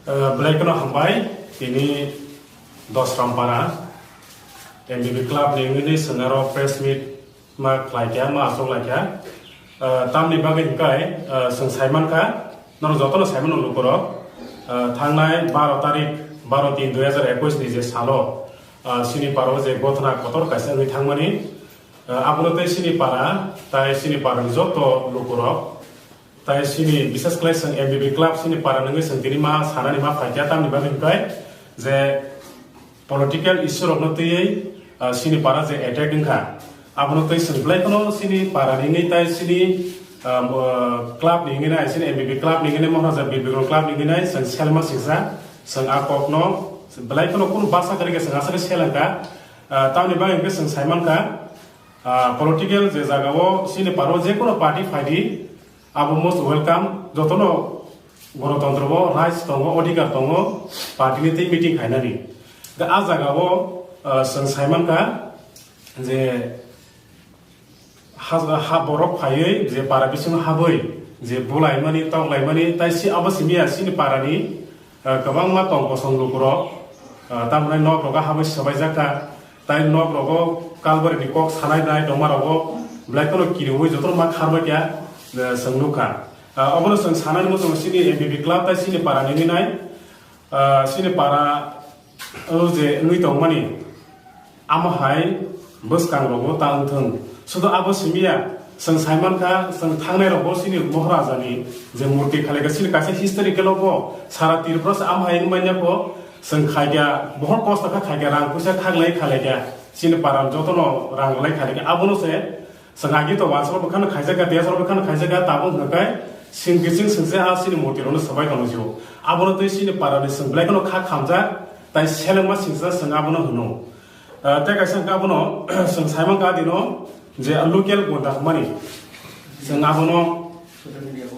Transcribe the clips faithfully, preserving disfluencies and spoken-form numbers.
Belai kheno hambai, tini Dosrampara M B B club ni wngwi chwng aro press meet ma khlai kha, ma aswk lai kha. Tamni bagwi hwnkhe chwng sai man kha, norok jotono sai mano lukurok, thangnai baro tarik, baro tin dui hazar ekwis ni je salo chini paro je gothna kotor kaisa wngwi thangmani, abono tei chini para, tai chini parani joto lukurok, tai chini, bises khlai chwng M B B club chini para nungwi chwng tini ma sanani ma phaikha, tamni bagwi hwnkhe je political issue rokno twiwi chini para je attack wngkha, abono twi chwng belai kheno chini para nini tai chini club ni hwnwi nai, chini M B B club ni hwnwi nai, Maharaja Birbikrong club ni hwnwi nai chwng selma singsa, chwng a kokno belai kheno kunu basa kwrwi khe chwng aswk selengkha. Tamni bagwi hwnkhe chwng sai mankha, political je jagao chini paro je kono party phaidi, abo most welcome, jotono gonotontro o rights tongo, odhikar tongo, party ni tei meeting khainani. Da a jagao chwng sai mankha je ha, ha borok phaiwi je para bisingo habwi je bulaimani, toklaimani, tai si abo simiya chini parani kwbangma tong kosong lukurok, tamni nok rogo habwi swbaijak kha, tai nok rogo kalbari ni kok sanai nai tongma rogo belai kheno kiriwi jotono ma kharbai kha, chwng nukha. Obono chwng sanani muchungo chini M B B club tai chini para ni nai, chini para o je wngwi tongmani, amo hai bwskang rogo ta wngthwng. Sudo abo simiya, chwng sai mankha, chwng thangnai rogo chini Maharaja ni je murti khalaikha, chini kaisa historical o bo sara Tripura se amo hai wngmanya bo chwng khaikha, bohor kosto kha khaikha, rang puisa khaklai khalaikha, chini para jotono rang rwlai khalaikha, abono se chwng agi to wansaro bwkhano khaijakha, tiyasaro bwkhano khaijakha, tabuk hwnkhe sing kiching singse a chini murti rono swbai tono jio. Abono tei chini para ni chwng belai kheno kha khamjak, tai selengma singsa chwng abono hwno. Tei kaisa hwnkhe abono chwng sai mankha adino je local gunda hwnmani. Chwng abono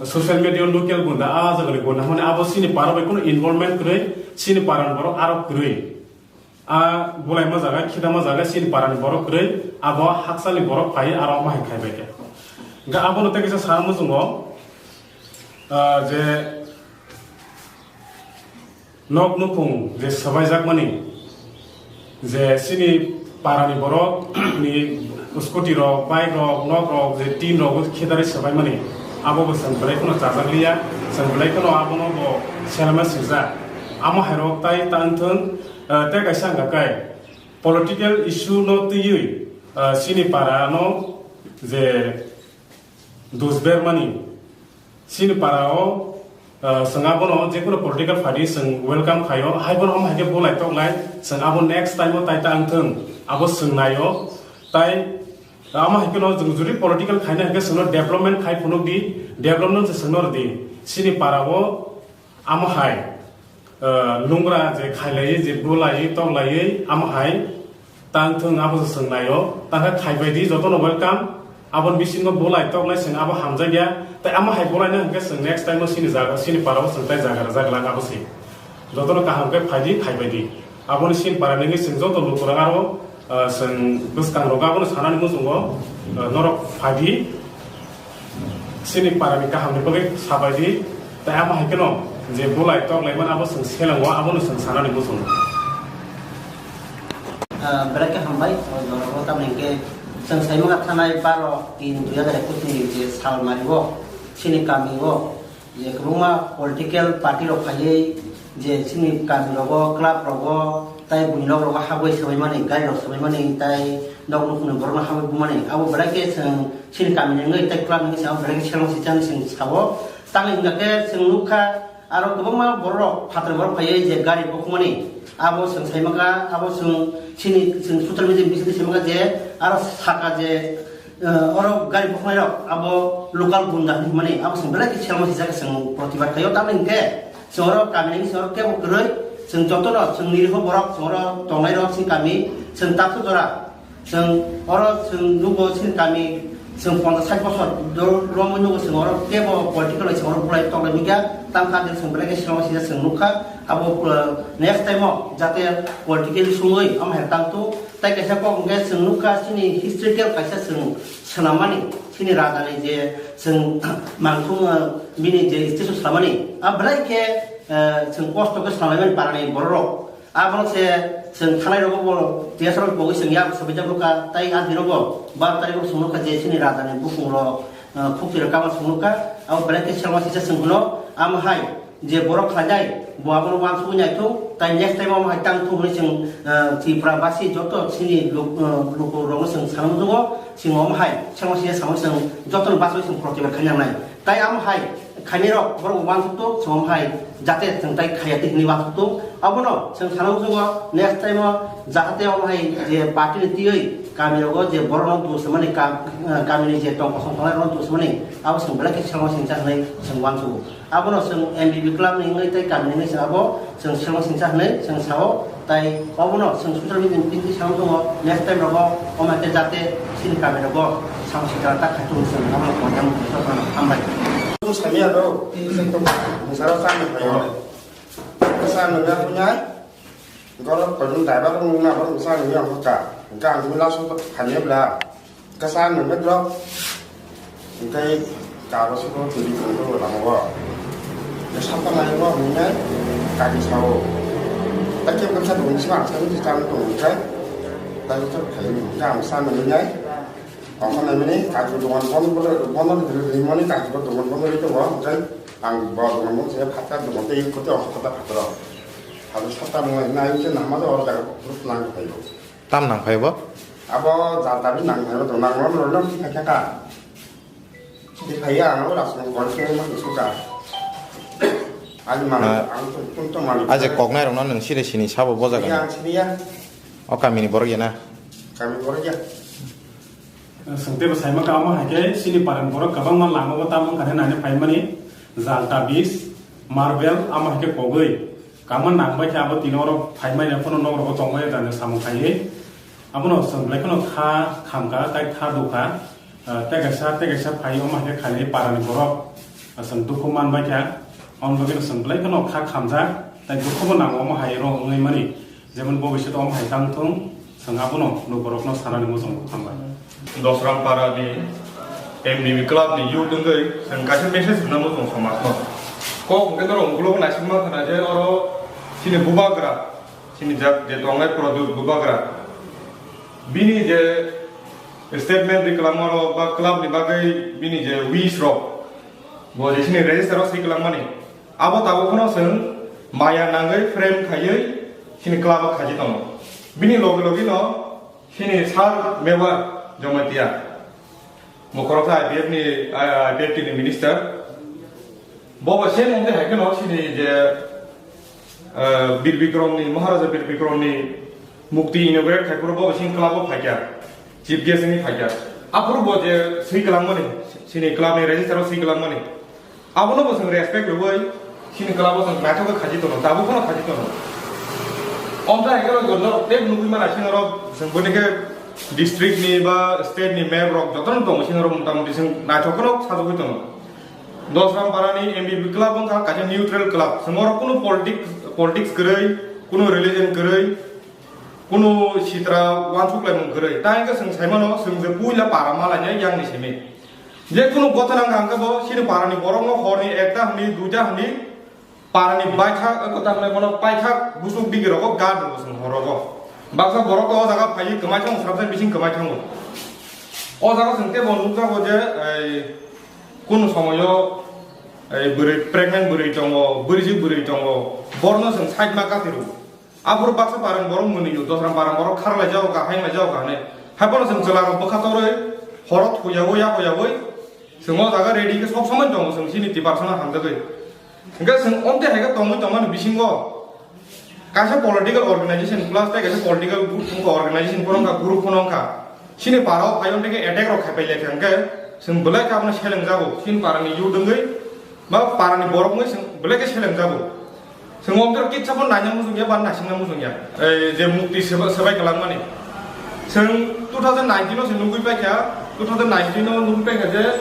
social media local gunda, a jagani gunda hwnmani, abo chini para bai kheno involvement kwrwi, chini para ni borok aro kwrwi. A bulaima jaga, khidama jaga, chini para ni borok kwrwi, abo hakchal ni borok phai aro ma hai khai bai khe. Hwnkhe abono tei kaisa sana muchungo, je nok nukhung je swbaijakmani, je chini para ni borok ni scooty rok, bike rok, nok rok, je tin rok khidarwi swbaimani, abo bo chwng belai kheno chajak liya, chwng belai kheno abono bo selma swijak. Amo hai rok tai ta wngthwng, tei kaisa hwnkha khe political issue no twiwi chini para no je dusbermani, chini para o chwng abono jekunu political party chwng welcome khaio, haibono omo hai khe bulai toklai, chwng abo next time o tai ta wngthwng, abo chwng naio. Tai amo hai kheno chwng jodi political khaina hai khe chwngno development khai phunuk di, development se chwngno rw di, chini para o amo hai lungra je khailaiwi je bulaiwi toklaiwi amo hai tang thung abo se chwng naio, tangkha khaibai di jotono welcome. Aboni bisingo bulai toklai chwng abo hamjakya, tai amo hai bulaino hwnkhe chwng next time o chini jaga, chini para o chwng tai jaga rwjak glak abo se. Jotono kaham khe phai di, khaibai di. Aboni chini para nini chwng joto lukurok aro chwng bwskang rogo abono sanani muchungo, norok phai di. Chini para ni kaham ni bagwi sabai di, tai amo hai kheno je bulai toklai man abo chwng selango, abono chwng sanani muchungo. Belai khe hambai, o jorao tamni hwnkhe chwng saimwkha thanai baro tin dui hazar ekwis ni je sal mari o chini kami o je kwbangma political party rok phaiwi je chini kami rogo, club rogo, tai buini nok rogo habwi swbaimani, gari rok swbaimani, tai nok nukhungni borokno habwi bumani, abo belai khe chwng chini kami ni wngwi tai club ni wngwi se abo belai khe seleng sijak hinwi chwng sao. Tamni hwnkha khe chwng nukha, aro kwbangma borok rok phatar borok phaiwi je gari bokhokmani, abo chwng saimankha, abo chwng chini chwng social media bisingtwi saimankha je aro saka je, eh, oro gari bokhoknai rok abo local gunda hinwi hwnmani, abo chwng belai khe seleng sijak chwng protibad khaio. Tamni hwnkhe chwng oro kami ni chwng oro kebo kwrwi, chwng jotono chwng niriho borok chwng oro tongnai rok chini kami chwng tabuk jora. Chwng oro chwng nugo chini kami chwng ponchas sait bosor dor-, romwi nugo chwng oro kebo political bai chwng oro bulai toklai nukya, tang kha chwng belai khe seleng sijak chwng nukha, abo, uh, next time o jate political sungwi omo hai tang tu, tai kaisa kok hwnkhe chwng nukha chini historical kaisa chwng swnammani. Bini rajani je chwng mangthung, eh, bini je stage o swlamani, a belai khe, eh, chwng kosto khe swlamani parani bororok. Abono se chwng thanai rogo bo T S R pogwi chwng yak sabaijak rokha, tai a dirogo bar tarikh o chwng nukha je chini rajani bukhungrok, eh, khukti rok kama chwng nukha, abo belai khe selma sisa chwng hwno, amo hai je borok khlainai, bo abono uansugwi naithok, tai next time omo hai tang thung hwnwi chwng, eh, Tripura basi joto chini luk-, eh, lukurokno chwng sana muchungo, chwng omo hai selma sisa samung chwng jotono bachwi chwng protibad khainai. Tai amo hai khainai rok borok uansuk tuk, chwng omo hai jate chwng tai khaiya twi hwnwi uansuk tuk. Abono chwng sana muchungo next time o jahate omo hai je party ni twiwi kami rogo je borok no dusmani kam, eh, kami ni je tong kosong tongnai rok no dusmani abo chwng belai khe selma singcha hwnwi chwng uansugo. Abono chwng M B B club ni wngwi tei kami ni wngwi chwng abo chwng selma singcha hwnwi chwng sao. Tai obono chwng social media ni twi twi samo tongo, next time rogo omo hai khe jate chini kami rogo samo singcha ta khai thung chwng abono kongtham hambai. Samya do, musaro chang ni phaio. Sa nungya punya, goro kodum daiba nungna bo sa nungya hoka. Gang mila so khanya bla. Kasa nungwi drop. Hingke karo suko twi tongwi tongo lama o. Hingke sapa nai o hwnwi nai kaki sao. Takhe bwkha tongwi sima ang sakni chan tongwi khe. Takhe khe khaini hingke ang sa nungwi nai. Ongkha nai mani kaki dogan bondo bondo rimani kaki bo dogan bondo ri tongo hingke ang bo dogan bondo se phatar dogan tei kote ongkha phatar phatar o. Abo sapa nungwi nai hingke nama do oro jaga nang khaio. Tam nang phai bo? Abo jal tabi nang phai bo tong nang rom rom rom thik kha kha. Thik phai ya ang abo lasung kol ke ma suka. Ani ma Ah. Ang to kun to mali. Aje koknai rok no nung sire sini sabo boja Ya gana. Ang sini ya. O kami ni borok ya na. Kami borok ya. Sengte bo saima kamo hai khe sini parang borok kwbangma lama bo tamo kare nani phaimani jal tabis, marble amo hai khe kogwi. Kamo nang bai khe abo tini oro phaimani phano nok rogo tongmani jani samung khaiwi. Abono chwng belai kheno kha khamkha, tai kha dukha, ah, tei kaisa, tei kaisa phai omo hai khe khainai parani borok, ah, chwng dukhu man bai kha. Omo bagwi chwng belai kheno kha khamjak, tai dukhu bo nango omo hai rok wngwi mani. Jemon bobiswt omo hai tang thung, chwng abono lukurokno sanani muchungo hambai. Dosram para ni M B B club ni youth wngwi chwng kaisa message rwna muchungo somajno. Kok hwnkhe norok ukulok naisingma khna je oro chini bubagra, chini jak je tongnai Pradyot bubagra. Bini je statement ri kwlangma rok ba club ni bagwi bini je wish rok, bo je chini register o swi kwlangmani. Abo tabuk phano chwng maya nangwi frame khaiwi chini club o khaji tongo. Bini logi logi no chini sir Mevar Jamatia, bo khoroksa I P F ni, I P F T ni minister. Bo bo same wngwi hai kheno chini je, eh, Bir Bikrom ni, Maharaja Bir Bikrom ni mukti inaugurate khai phuru bo bo chini club o phaikha, chief guest wngwi phaikha. Aphuru bo je swi kwlangmani, chini club ni register o swi kwlangmani. Abono bo chwng respect rwui chini club o chwng naithok khe khaji tono, tabuk phano khaji tono. Omtha hai khe norok tei nugui mano chini norok chwng boni khe district ni ba state ni map rok jotono tongo chini norok motamoti chwng naithok kheno sajagwi tono. Dosram para ni M B B club wngkha kaisa neutral club, chwng oro kunu politics, politics kwrwi, kunu religion kwrwi, kunu sitra uansuk laimung kwrwi. Tai hwnkhe chwng sai mano, chwng je puila para malaina yang ni simi. Je kunu gotha nang kha hwnkhe bo chini para ni borok no hor ni ekta hwnwi, duita hwnwi, para ni baithak, eh, kota hwnwi bono paithak busuk bigi rogo ga do chwng hor rogo. Baksa borok o jaga phaiwi kwmai thango, sabsa bising kwmai thango. O jaga chwng tebo nukjago je, ei, kunu somoyo, ei, bwrwi, pregnant bwrwi tongo, bwrwisi bwrwi tongo, borno chwng side ma kati rwo. Aphuru baksa parang borok mwnwi o, dosram parang borok kharlai jago kha, hainglai jago kha hwnwi. Haiphano chwng chwla rok bwkha torwi, horo thuyaui, yakoyaui, chwng o jaga ready khe sob somoi tongo chwng chini tiparsana hamjagwi. Hwnkhe chwng onte hai khe tongwi tongmani bisingo kaisa political organization plus tei kaisa political group wngkha, organization phano wngkha, group phano wngkha. Chini parao phai onte khe attack rok khai pai lai kha hwnkhe chwng belai khe abono seleng jago. Chini parani youth wngwi ba parani borok wngwi chwng belai khe seleng jago. Chwng omtwrw kitsa phano naina muchung ya, ba naisingna muchung ya. Ei je mukti seba-, sebai kwlangmani. Chwng two thousand nineteen o se nugui paikha, two thousand nineteen o nugui paikha je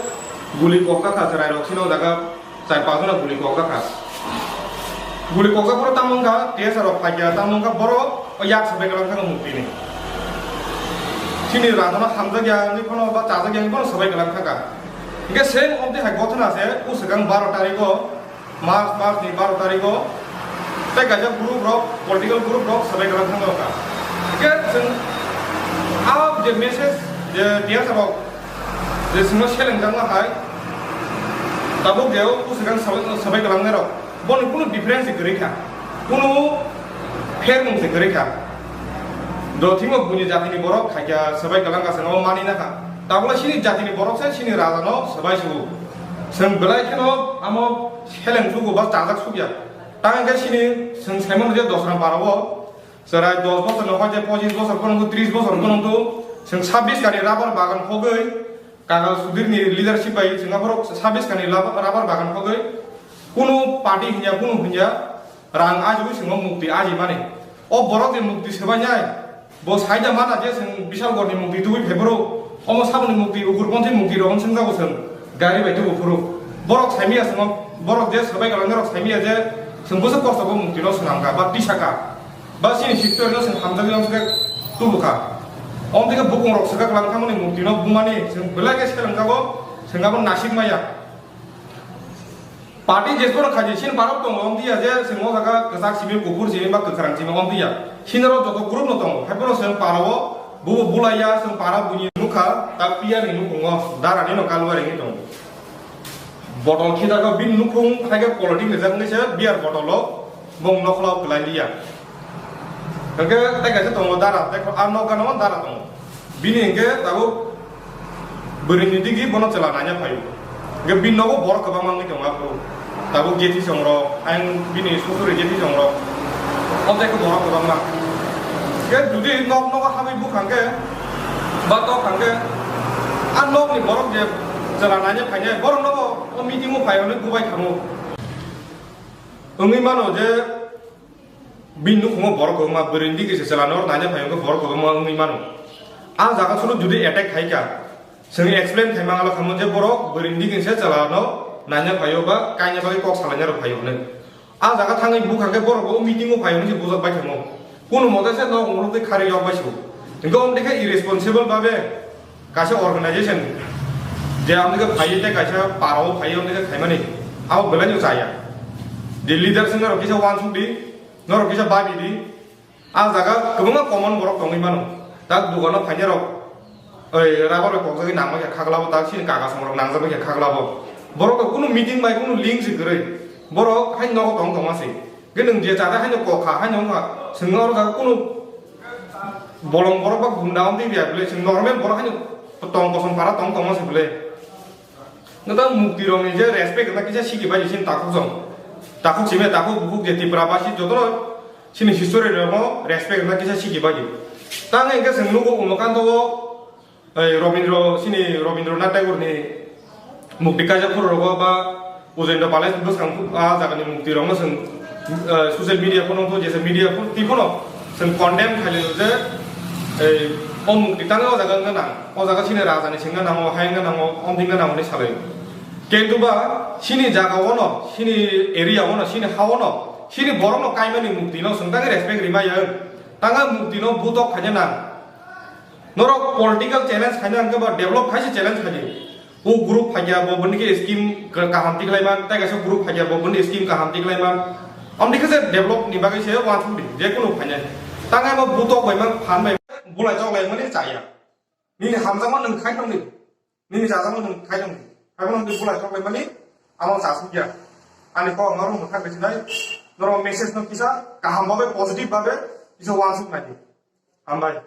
guli kokta kha chwrairok chini o jaga chai pajona guli kokta kha. Guli kokta phano tamo wngkha, T S R rok phaikha, tamo wngkha borok o yak sebai kwlang kha mukti ni. Chini rajano hamjak ya wngwi phano ba chajak ya wngwi phano sebai kwlang kha. Hingke same oboni hai gothona se uswkang baro tariko, March, March ni baro tariko, tei kaisa group rok, political group rok swbai kwlwng thangwi rokha. Hingke chwng a je message je tiyasa rok je chwngno selengjakma hai, tabuk je uswkang swbai, swbai kwlangnai rok, boni kunu difference se kwrwi kha, kunu phermung se kwrwi kha. Dothimo buini jatini borok khaikya swbai kwlangkha, chwngno mani nakha. Tabukle chini jatini borok se chini raja no swbai sugo. Chwng belai kheno amo seleng sugo ba chajak sukya. Tang khe chini chwng saimano je dosra para o chwrai dos bosor ni hoi je pochis bosor kono tris bosor kono to chwng sabbish kani rubber bagan hogwi Kagal Sudhir ni leadership bai chwng aphoro sabbish kani rubber bagan hogwi kunu party hinya kunu hinya rang ajiwi chwng o mukti aji mani. O borok je mukti swbai nai, bo saida mana je chwng Bishalgarh ni mukti tubui phai phuru, omo saboni mukti, Ugrupantha ni mukti rok wng swngjago chwng gari bai tubu phuru. Borok saimaya chwng o, borok je swbai kwlangnai rok saimaya je chwng bwswk kosto bo mukti no swnam kha ba tisa kha. Ba chini history no chwng hamjakwi wng swkhe tubu kha. Omo twi khe bukung rok swkak lang thangmani mukti no bumani chwng belai khe seleng jago, chwng abo nasik maya. Party jesphoro khaji sin barok tongo, wng diya je chwng o jaga kwchak simi, kuphur simi ba kwkhrang simi wng diya. Sinoro joto group no tongo, haiphano chwng para o bubo bulaiya, chwng para buini nukha, ta piya ni nukhungo dara ni no kalwari ni tongo. Botol khita kho bini nukhung hai khe politic rijak wngwi se beer botol o bong nokhola o kwlai liya. Hwnkhe tei kaisa tongo dara, tei a nok gana o dara tongo. Bini hwnkhe tabuk bwrwini digi bono chwla naina phaio. Hwnkhe bini nogo borok kwbangma wngwi tongo aphuru. Tabuk jethi songrok, ayang bini susuri jethi songrok. O tei khe borok kwbangma. Hwnkhe judi nok nogo habwi bukha hwnkhe, ba tok hwnkhe, a nokni borok je chwla naina phainai, borok nogo o meeting o phai hwnwi bubai thango. Wngwi mano je, Bini nukhungo borok kwbangma, bwrwini digi se chwla no naina phai hwnkhe borok kwbangma wngwi mano. A jaga solo jodi attack khai kha, chwng explain khai mangala khamu je borok bwrwini digi se chwla no naina phaio ba kaina bagwi kok salaina rok phaio hwnwi. A jaga thangwi bukha khe borok bo meeting o phai hwnwi se bujak bai thangmo. Kunu mote se nok muluk twi kharwi yok bai sio. Hwnkhe omo khe irresponsible babe kaisa organization je amtwkhe phaiwi tei kaisa parao phaiwi amtwkhe khaimani abo belai no chaya. Je leader se norok kisa uansuk di, norok kisa babi di. A jaga kwbangma common borok tongwi mano. Tak dugano phainai rok, oi, rubber bai kokjagwi nangma khe khaglabo, tak sini kaga somrok nangjak bai khe khaglabo. Borok kunu meeting bai kunu link se kwrwi. Borok hai nogo tong tongma se. Hwnkhe nwng je chada haino kok kha, haino wng kha, chwng oro jaga kunu bolong borok ba gunda wng twi ya bwle, chwng normal borok haino tong kosom para tong tongma se bwle. Nwng tang mukti rokni je respect wngna kisa sigi bai sini takhuk jong. Takhuk simi takhuk bukhuk je Tripura basi jotono sini history rokno respect wngna kisa sigi bai. Tang hwnkhe chwng nugo Umakanta o Ei, Robindro, sini Robindro Nath Tagore ni mukti kaijak phuru rogo ba Ujendra Palace bwskang phu-, a jaga ni mukti rok no chwng, eh, social media phano to jesa media phano twi phano chwng condemn khailai je, ei, o mukti tang o jaga wngna nang, o jaga sini raja ni singna nango, hai wngna nango, omdingna nango hinwi salai. Kintu ba sini jaga o no, sini area o no, sini ha o no, sini borok no kaimani mukti no chwng tang respect rima ya. Tang a mukti no butok khaina nang. Norok political challenge khaina hwnkhe ba develop khaise challenge khaidi. O group phaiya bo bini khe scheme ka-, kaham tiklai man, tei kaisa group phaiya bo bini scheme kaham tiklai man. Amni khe je develop ni bagwi se uansuk di, je kunu phainai. Tang abo butok bai man, phan bai bulai chok lai mani chaya. Nini hamjakma nwng khai tongdi. Nini chajakma nwng khai tongdi. Haibo nwng bulai chok lai mani amo chasuk ya. Ani kok norok mwthang bai sinai. Norok message no kisa kaham babe, positive babe kisa uansuk nai di. Hambai.